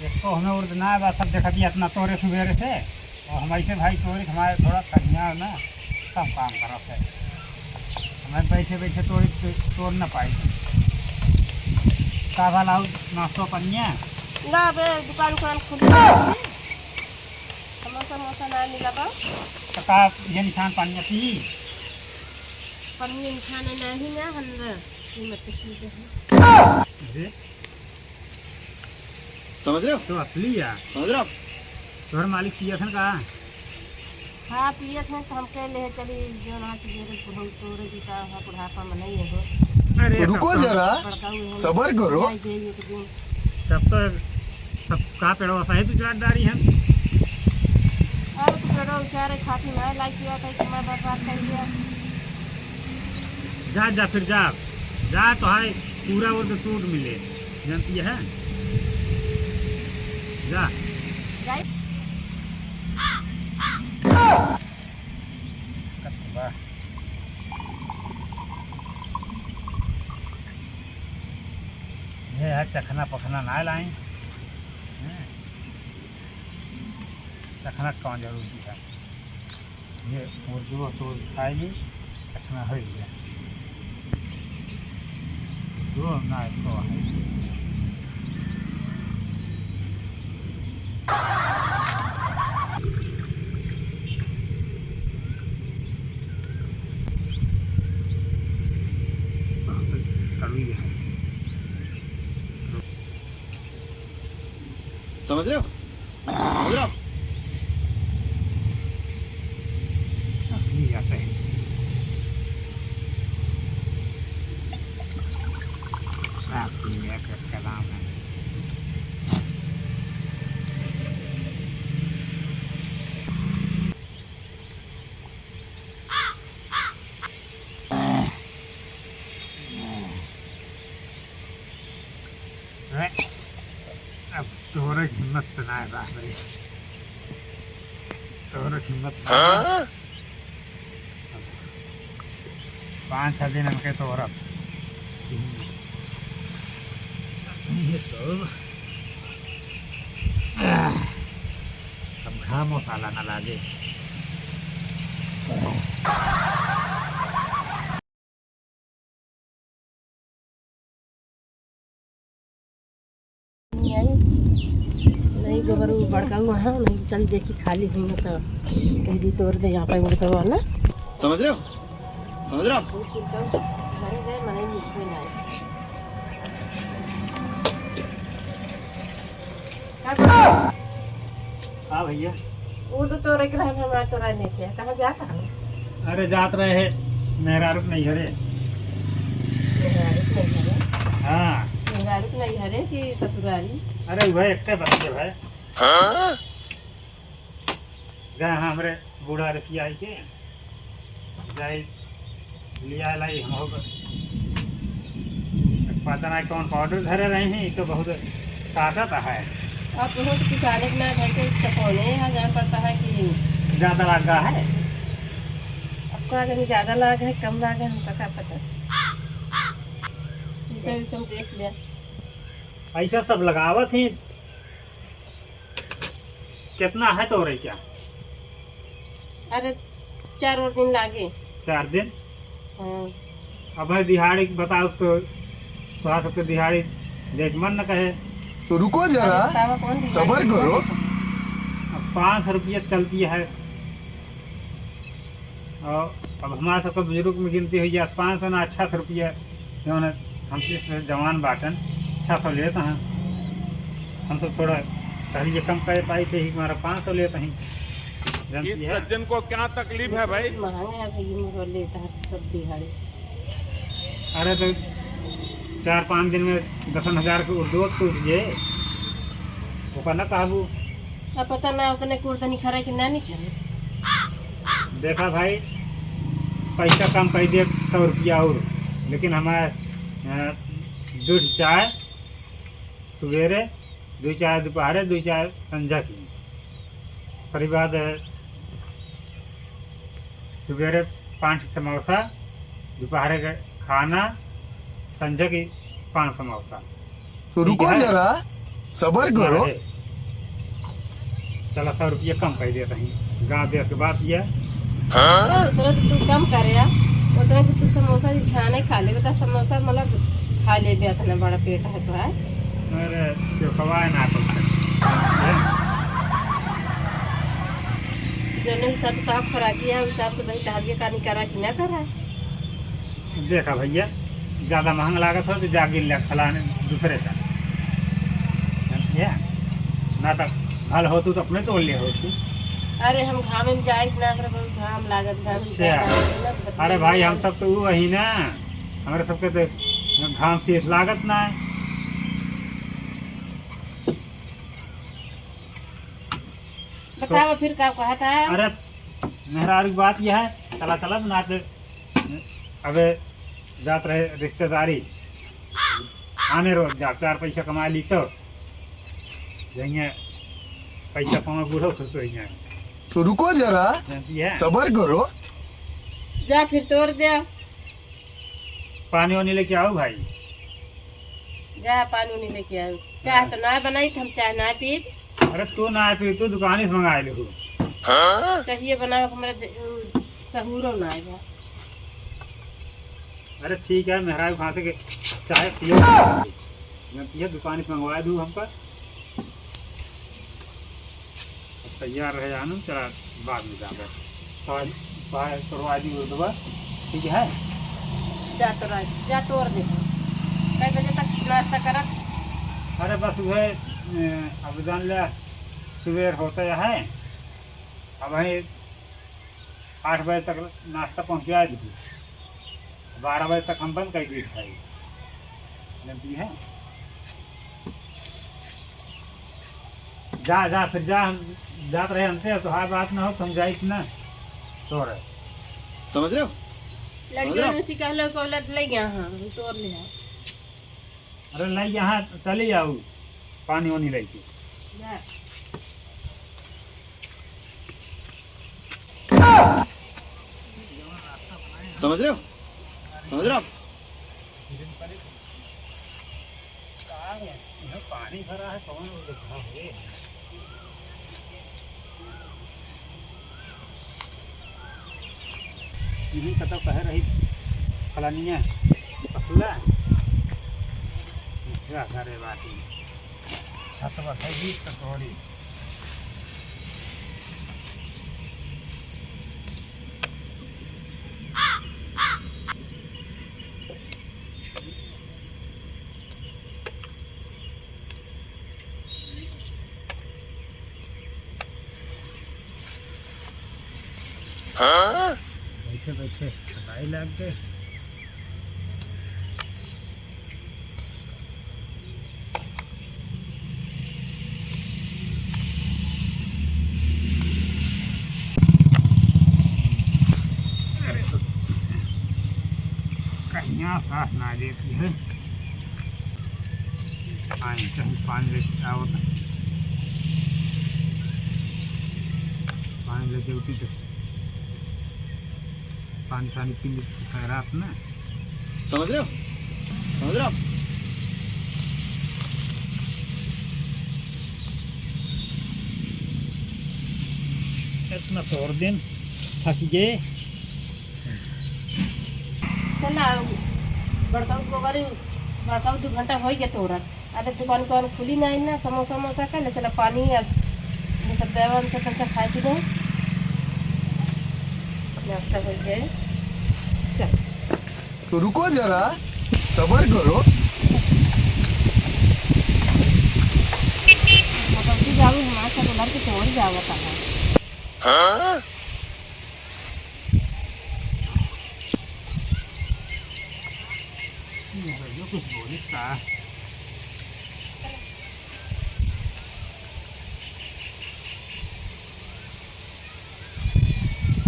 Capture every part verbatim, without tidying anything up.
एक तो हमें उर्द ना बा, सब देखत ही इतना तोरे सुबेरे से, और हम ऐसे भाई तोरे हमारे थोड़ा कन्या ना कम काम करत है, हमें बैठे बैठे तोरे तोड़ ना पाई। का भला हो नाश्तो पनिया? ना बे, दुकान उकान खुली है, समोसा समोसा ना मिला बा। तो का ये निशान पनिया पी? पनिया निशान नहीं ना, हम ना कीमत की चीज है। अरे, समझ रहे हो? तो असली है। समझ रहे हो आप? तोहर मालिक पियत हन का? हाँ, पियत हन, तो हम कह ले चली, जो ना कि मेरे बुढ़ऊ तोरे जी का, हाँ, बुढ़ापा में नहीं है हो। अरे, तो रुको तब तो जरा, बड़का हुए हैं, सबर करो। जाए दे एक दिन। तब तो, तब का पेड़वा सही तू चार डारी है? अरे, तो पेड़वा उचारे खातिर ना लाई पिया था, कि मैं बर्बाद कर दिया। जा, जा, फिर जा, जा, तो है पूरा वो तो सूट मिले। जानती है? जा। जाई। वाह। ये है चखना पखना ना लाई। हैं? चखना कौन जरूरी है? ये उर्दू तो खाएगी, इतना हो गया। उर्दू ना इसको है। कड़वी है। समझ रहे हो? समझ रहे हो? असली जाते हैं। साफ दुनिया का कलाम है। हैं? अब तोरे हिम्मत तो ना है, बाप रे। तोरे हिम्मत ना है। हाँ? पाँच छह दिन हमके तोरब। ये सब। अब घाम मसाला ना लागे। नहीं आई, नहीं गोबर उ बड़का हुआ है, नहीं चल देखी खाली हुई है तो कह दी तोड़ दे यहाँ पे उड़ करवा ना। समझ रहे हो? समझ रहे हो आप? नहीं गए, मने निकले ना। का बोल? हाँ भैया। उर्दू तो रख रहा है, हमारा तो राय नहीं किया। कहाँ जाता है? अरे जात रहे हैं, मेहरारू के नैहरे। मेहरारू के नैहरे? हाँ। मेहरारू के नैहरे कि ससुरारी? अरे वह एक के बच्चे भाई। हाँ? गए हैं हमरे बूढ़ा रसिया आई के, जाई लिया लाई हम हो। पता ना कौन पाउडर धरे रही हैं, तो बहुत ताकत है। अब बहुत किसाने के ना घर के चपौने यहाँ जान पड़ता है कि ज्यादा लाग गया है। अब का कहीं ज्यादा लाग है, कम लाग है, हमका का पता। शीशा उशा में देख लिया। ऐसा सब लगावत ही। कितना है तोरे क्या? अरे, चार और दिन लागे। चार दिन? हाँ। अब है दिहाड़ी बताओ तो, तोहार सबके दिहाड़ी देख मन न कहे। तो रुको जरा, अरे, बतावा कौन दिहाड़ी सबर देता करो। है? अब पाँच सौ रुपया चलती है। और अब हमारे सबके बुजुर्ग में गिनती हुई जात, पाँच सौ ना, छः सौ रुपया, जौन है, हम इस जवान बाटन, छः सौ लेत हैं। हम सब थोड़ा टहलिए कम कर पाई थे, ही हमारा पाँच सौ लेत हैं। जानती इस है? सज्जन को क्या तकलीफ है भाई? महंगा है भाई, ये मुझे लेता है सब दिहाड़ी। अरे तो चार पाँच दिन में दस हजार के उर्दू टूट गए, ओका ना कहबू। अब पता ना उतने कुर्दनी खरा कि ना निकले। देखा भाई, पैसा कम कर दे, सौ रुपया और, लेकिन हमारे, अ, दो चाय सवेरे, दो चाय दोपहरे, दो चाय संझा की। ओकरी बाद, अ, सवेरे पाँच समोसा, दोपहरे के खाना, संझा की पाँच समोसा। तो रुको ठीक है? जरा, सबर करो। हाँ, है। साला सौ रुपया कम कर देत ही, गाँव देश के बात ये। हाँ? उतना तो तू कम करे आ, उतना तो तू समोसा ही छाने खा ले, बता समोसा मतलब खा ले बे, इतना बड़ा पेट है तो है। अरे, तो खवाए ना तो। जौने हिसाब से तोहार खुराकी है, हिसाब से भाई टहलिए कानी करा कि ना करा। देखा भैया, ज्यादा महंग लागत हो तो जा गिन ले फलाने दूसरे से, समझिया? ना तो भल हो तू तो अपने तोड़ ले हो तू। अरे हम घाम में जाए ना, हमरा बहुत घाम लागत, घाम में अच्छा। जाए ना, तो अरे भाई, हम सब तो वो वही ना, हमारे सबके तो घाम से लागत ना है। बताओ फिर का कहता है? अरे मेहरारू की बात यह है, चला चला ना तो अबे जात रहे रिश्तेदारी, आने रोज जा, चार पैसा कमा ली तो जइए पैसा पावे, बूढ़ो खुश हो जाए। तो रुको जरा, जानती है? सबर करो। जा फिर तोड़ दे। पानी वानी लेके आओ भाई। जा पानी वानी लेके आओ। चाह हाँ। तो ना बनाई, हम चाह ना पीब। अरे तू ना पी, तू दुकान से मंगा ले हो। चाहिए बनावे के हमरा दे-, उ, सहूरो ना आए बा। अरे ठीक है, मेहरारू कहाँ से के चाय पियो? मैं पिया दुकान से मंगवा दूँ हमका। अब तैयार रहे जानू, चला बाद में जाकर। तो आज पाए तोड़वा दी उर्दवा, ठीक है? जा तोड़ा, जा तोड़ दे। कै बजे तक नाश्ता करत? अरे बस वह, ए, अब जान ले, सुबेर होते है, अब वहीं आठ बजे तक नाश्ता पहुँचा दीजिए, बारह बजे तक हम बंद कर दिए भाई, जानती है? जा, जा, फिर जा, हम जात रहे हमसे, तो हर बात ना हो, तो हम जाइत ना, तो रहे। समझ रहे हो? लड़कियों समझ रहे हो? ने सिखा लो, को लत ले गया, हाँ, हम तोड़ ले हैं। अरे नहीं, यहाँ चले जाओ, पानी वानी लेके। जा। समझ रहे हो? समझ रहे हो आप? पानी भरा है, कौन वो देखा है? इही कतौ कहे रही फलानिया पसुआ। क्या करे बाटी? छत पर है जी पकौड़ी। हाँ? बैठे बैठे थकाई लाग गए। अरे तो कहिया साथ ना देती है। आई, कहीं पानी लेके आओ तो। पानी लेके उठी तो पानी, पानी पी लेते खैरात में। समझ रहे हो? समझ रहे हो? इतना तोड़ दिन थक गए। चला, बड़का को करी, बड़का दो घंटा हो गया तोरत। अबे दुकान, दुकान खुली ना, ना समोसा, समोसा का ले चला पानी। अब ये सब देवा, हम सब बच्चा खाए पी लें, नाश्ता हो जाए। चल। तो रुको जरा, सबर करो। मतलब कि जाओ, हमारे साथ उधर के तोड़ जाओ, कहाँ? हाँ? कुछ बोलिस का?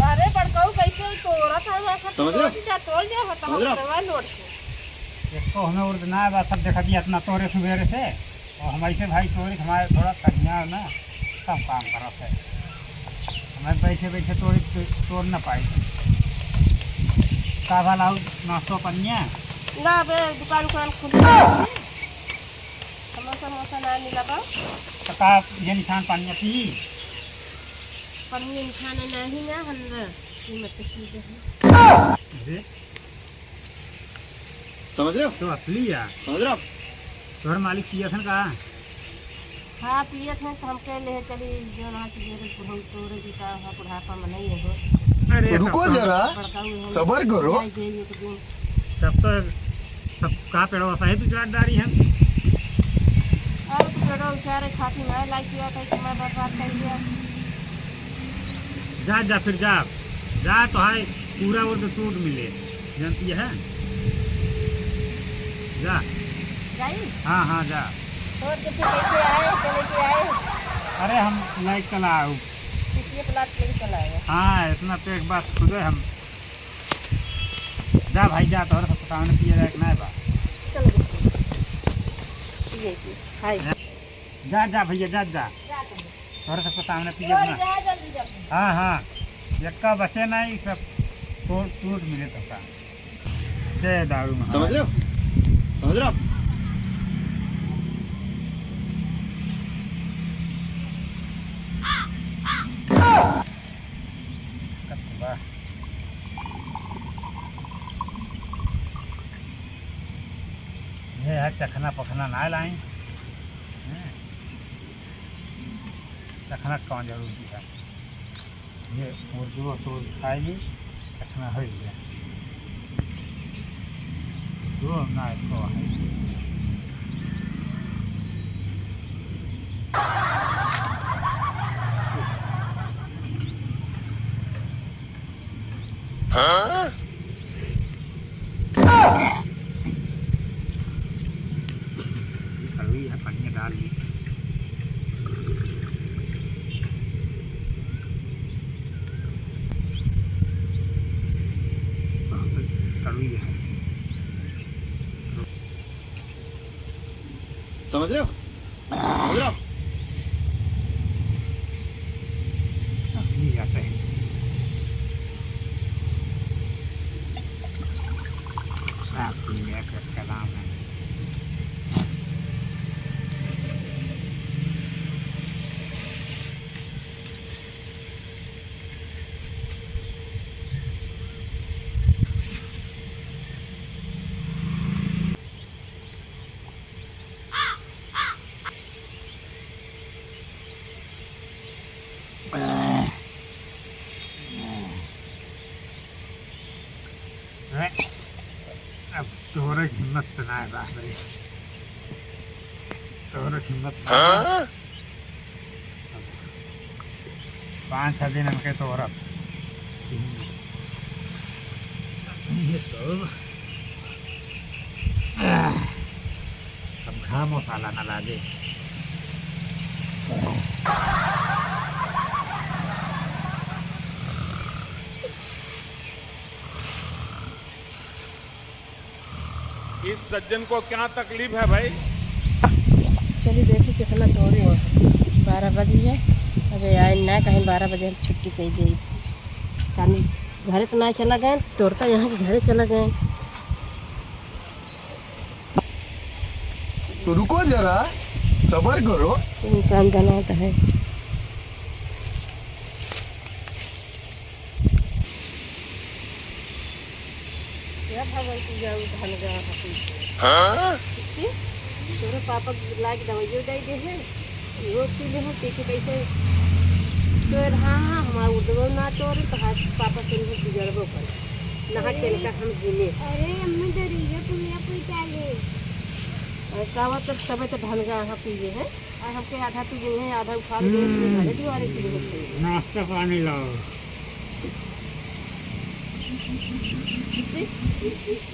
अरे बड़काऊ, कैसे तोरा था, वहाँ सब समझ रहे हो? तोड़ जा, तोड़ जा, हटा, समझ रहे हो? हटा, लोड के। एक तो हमें उर्द ना बा, सब देखा दिया इतना तोरे सुबेरे से। और हम ऐसे भाई तोरी हमारे थोड़ा कन्या है ना, कम काम करत है। हमें बैठे बैठे तोरी तो-, तोड़ ना पाई। का भला हो नाश्तो पनिया? ना, अबे दुकान उकान खुली है। समोसा, समोसा ना मिला बा। तो का ये निशान पनिया पी? पर ये इंसान नहीं ना, हम ना, ये मत कीजिए। अरे, समझ रहे हो? तो असली है। समझ रहे हो आप? तोहर मालिक पियत हन का? हाँ, पियत हैं, तो हम कह ले चली, जो ना कि मेरे बुढ़ऊ तोरे जी का, हाँ, बुढ़ापा में नहीं है हो। अरे, तो रुको तब तो जरा, बड़का हुए हैं, सबर करो। जाए दे एक दिन। तब तो सब का पेड़वा सहित उजाड़ डारी है। अरे, तो पेड़वा उजाड़े खातिर ना लाइक किया था, समय बर्बाद कर दिया। जा, जा, फिर जा, जा, तो हाय, पूरा वो तो सूट मिले। जानती है? जा। जाई? हाँ, हाँ, जा। और जब फिर लेके आए, चले के आए? अरे, हम लाइक चला आऊ। किसी प्लाट लेके चला आए? हाँ, इतना तो एक बात खुद है हम। जा भाई, जा, तोहरे सब सामने पिए लायक ना बा। चलो, पिए की, हाय। जा, जा भैया, जा, जा। जा तुम। तोहरे सबके सामने पिए ना। जा, जल्दी जा। हाँ, हाँ। यक्का बचे ना, ई सब तोड़, टूट मिले तो का। जय दारू महाराज। समझ रहे हो? समझ रहे हो आप? कत्ते बा। ये है चखना पखना ना लाई। हैं? चखना कौन जरूरी है? ये मुर्गो तो खाएगी, चखना हो गया। दो ना, एक तो है। हाँ? कड़वी है, पानी में डाल दी। कड़वी है। समझ रहे हो? समझ रहे हो? असली जाते हैं। साफ दुनिया का कलाम है। अब तोहरे हिम्मत त ना है, बाप रे। तोहरे हिम्मत ना है। हाँ? पाँच छः दिन हमके तोहरब। ये सब। अब घाम मसाला ना लागे। इस सज्जन को क्या तकलीफ है भाई? चलिए देखी कितना तोरे हैं। बारह बज गया, अबे आए ना, कहीं बारह बजे हम छुट्टी कर दी। कानी घरे तो ना चला गए, तोरता यहाँ के घरे चला गए। तो रुको जरा, सबर करो। इंसान जाना होता है। या भगवती जाऊ धन गा हती। हाँ? ठीक? तोरे पापा लाग दवाइयो दे दे है। वो पी ले हो, पी के कैसे? तो हाँ, हाँ, हमारा उठबो ना तोरे, तो हाथ पापा से नहीं बिगड़बो कर। नहा के अरे। इनका हम जीने। अरे, अम्मी, दरिया पुलिया कोई डाले। और का बात, तब समय तो धन गा यहाँ पी ले है। और हमके आधा पी गई है, आधा उखाड़ के हम्म। घरे दुआरे पी गई है। नाश्ता पानी लाओ।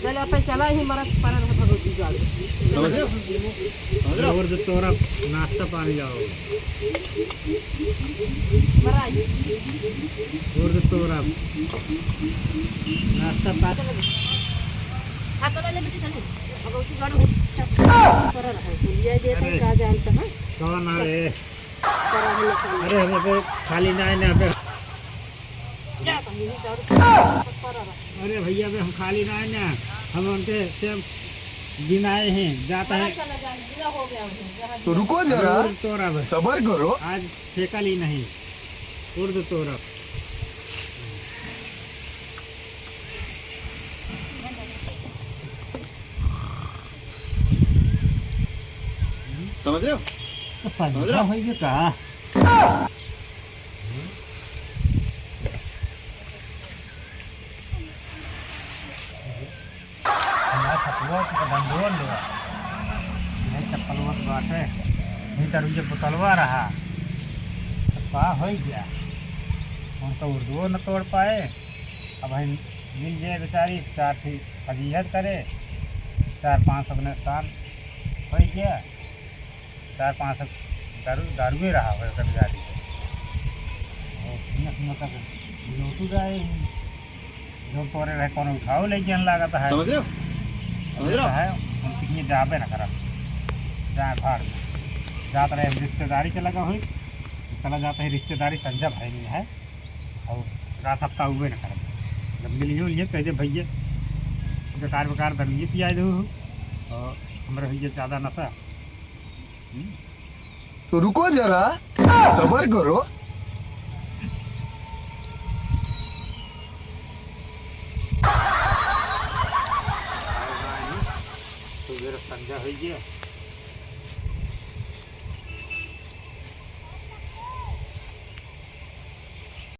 चल, आप चला ही मरत परत है भगवती गाड़ी। समझ रहे हो? समझ रहे हो? और जो तोरा नाश्ता पानी लाओ। मराई। और जो तोरा नाश्ता पानी। हाँ, तो ले बेटी, चलो। भगवती गाड़ी हो, चल। पर रहो, तो ये देते हैं, अरे। का जानते हैं? कौन आ रहे? अरे, हम तो खाली ना है ना, अबे। अरे भैया, अबे हम खाली ना है ना, हम उनके से गिनाए हैं, जाता है। तो रुको जरा, अरे, तोरा बस। सबर करो। आज फेंका ली नहीं। छोड़ दे तोहरा। समझ रहे हो? तो समझ रहे हो? समझा होइए का? हमरा सतुआ के डंडवा लेवा। यही चप्पलवा तो बाटे। यही दारू के बोतलवा रहा। तो का होई गया? हम तो उर्दुओ न तोड़ पाए। अब हम मिल जाए बेचारी, चार ठी फजीहत करे, चार पाँच सौ के नुकसान होई गया। चार पाँच सौ दारू, दारुए रहा होय ओकर गाड़ी से। और सुनत, सुनत तक लौटू जाए, जो तोरे रहे, कौनो उठाओ ले गया लागत है। समझ रहे हो? समझ रहे हो? है, हम कितनी जाबे ना करब। जाए भाड़ में। जात रहे, हम रिश्तेदारी के लगा हुई, चला जाता है रिश्तेदारी संजय भाई में है, और रात हफ्ता हुए ना करब। जब मिलियो लिए, कह दे, "भैया, बेकार, बेकार दरुए पिया दो, और हमरा भैया ज्यादा नशा।" हम्म। तो रुको जरा, सबर करो। सुबेरे संझा होइ गया,